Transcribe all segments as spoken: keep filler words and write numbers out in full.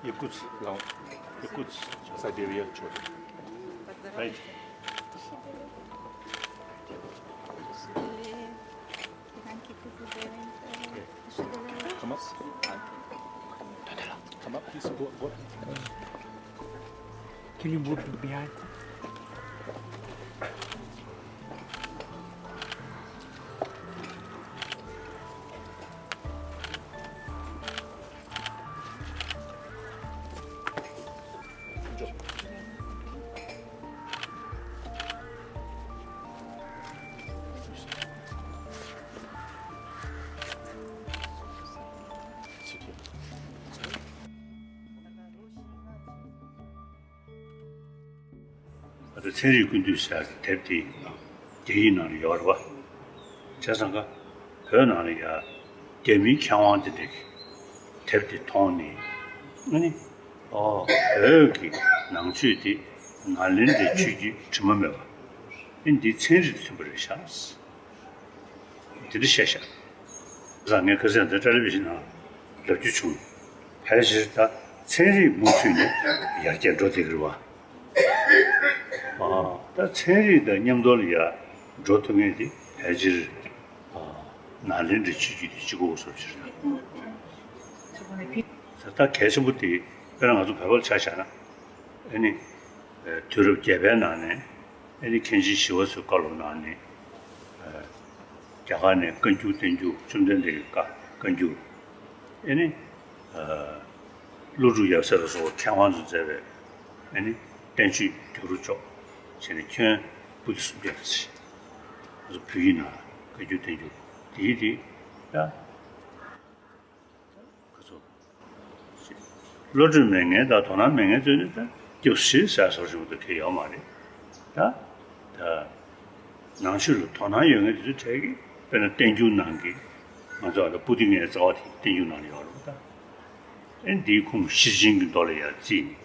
Якутск, Якутск, Сибирь, что-то. Right. Come up. Come up, please go, go. Can you move behind? ད་ལྟ་ཚན་རིག་ཀུན་བཏུས་ཟེར་ཡག་གི་དེབ་དེ་ཡང་རྒྱ་ཡིག་ནང་ལ་ཡོད་རེད་བ། བྱས་ཙང་ཀ་བོད་ནང་ལ་ཡ་རྒྱ་མིའི་མཁས་དབང་དེ་འདྲ་གི་དེབ་དེ་མཐོང་ནས་ཨ་ནི་ཨོ་བོད་ཀྱི་ནང་ཆོས་དེ་ནཱ་ལེནྡྲའི་ཆོས་བརྒྱུད་དྲི་མ་མེད་པ་ཨ་ནི་འདི་ཚན་རིག་དང་མཐུན་པ་རེད་ཤག་དེ་འདྲ་བཤད་ཤག་ད་ངས་ཁ་སང་འདི་ཊེ་ལི་བི་ཤན་ནང་ལབ་རྒྱུ་བྱུང་། ཕལ་ཆེར་ད་ཚན་རིག་མུ་མཐུད་ནས་ཡར་རྒྱས་འགྲོ་བསྡད་ཀྱི་རེད་བ། ཨ་ད་ཚན་རིག་དང་མཉམ་དུ་ལ་ཡར་འགྲོ་ཐུབ་མཁན་དེ་ཕལ་ཆེར་ཨ་ནཱ་ལེནྡྲའི་ཆོས་བརྒྱུད་དེ་གཅིག་པོ་བཟོ་ཕྱིར་ད་ད་གལ་ཆེན་པོ་དེ་དཔེར་ན་ང་ཚོ་བོད་པ་ལ་ཆ་བཞག་ན་ཨ་ནི་དུས་རབས་བརྒྱད་པའི་ནང་ནས་ཨ་ནི་མཁན་ཆེན་ཞི་བ་འཚོའི་བཀའ་སློབ་ནང་ནས་རྒྱ་གར་ནས་བཀའ་འགྱུར་བསྟན་འགྱུར་བཅོམ་ལྡན་འདས་ཀྱི་བཀའ་བཀའ་འགྱུར་ཨ་ནི། ཀླུ་སྒྲུབ་ཡབ་སྲས་ལ་སོགས་པ་མཁས་དབང་ཚོས་མཛད་པའི་ཨ་ནི་བསྟན་བཅོས་བསྒྱུར་བཅོས་བྱས་ནས་ཁྱོན་པོ་ཏི་སུམ་བརྒྱ་ཙམ་ཞིག་ང་ཚོ་བོད་ཡིག་ནང་བཀའ་འགྱུར་བསྟན་འགྱུར་དེ་ཡིན་དེ་ཡ་ཁོ་ཚོ་བློ་གྲོས་མེད་མཁན་དང་དོ་སྣང་མེད་མཁན་ཚོས་ནི་ད་སྐྱབས་སུ་མཆི་ཟེར་སོགས་བྱུང་དུ་ཁེལ་ཡོད་མ་རེད་ད། ད་ནང་ཆོས་ལ་དོ་སྣང་ཡོད་མཁན་དེ་ཚོའི་གྲས་ཀྱིས་དཔེར་ན་བསྟན་འགྱུར་ནང་གི་ང་ཚོ་ཨ་ད་པོ་ཏི་ལྔའི་རྩ་བ་དེ་བསྟན་འགྱུར་ནང་ལ་ཡོད་རེད་ད། ཨེ་འདིའི་ཁུངས་ཤེར་ཕྱིན་གྱི་མདོ་ལ་ཡང་བརྩིས་ནས་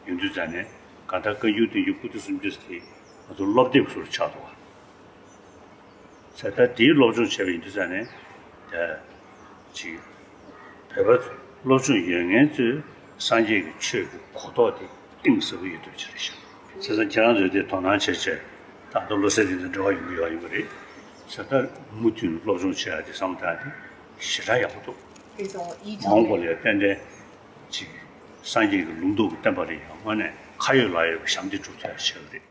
ཡོང་དུས་ཙང་ནས་གང་ལྟར་བཀའ་འགྱུར་བསྟན་འགྱུར་པོ་ཏི་སུམ་བརྒྱ་དེ་ང་ཚོ་སློབ་དེབ་ཟུར་ཆགས་འདུག་བ། ས་ད་དེའི་སློབ་སྦྱོང་བྱས་པ་ཡིན་དུས་ཙང་ནས་ད་ཅིག་བོད་པ་སློབ་སྦྱོང་ཡོད་མཁན་ཚོས་སངས་རྒྱས་ཀྱི་ཆོས་ཀྱི་གོ་རྟོགས་དེ་གཏིང་ཟབ་པོ་ཡོད་ཐུབ་ཅིག་རེད་ཤག་བྱས་ཙང་ཁྱེད་རང་ཚོས་དེ་དོ་སྣང་བྱས་བྱས་ད་ལྟ་བློ་གསལ་དེ་དང་འབྲེལ་བ་ཡོང་གི་ཡོད་ཡིན་པ་རེད། ས་ད་མུ་མཐུད་ནས་སློབ་སྦྱོང་བྱེད་ཡག་དེ་བསམ་བློ་བཏང་དེ་ཞེ་དྲག་ཡག་པོ་འདུག་མ་འོངས་པ་ལ་ཡང་ཏན་ཏན་ཅིག་སངས་རྒྱས་ཀྱི་ལུང་རྟོགས་ཀྱི་བསྟན་པ་ལ་ཡང་དངོས་གནས་ཁ་ཡོད་ལག་ཡོད་ཀྱི་ཞབས་འདེགས་སྒྲུབ་ཐུབ་ཡག་བྱེད་པ་རེད།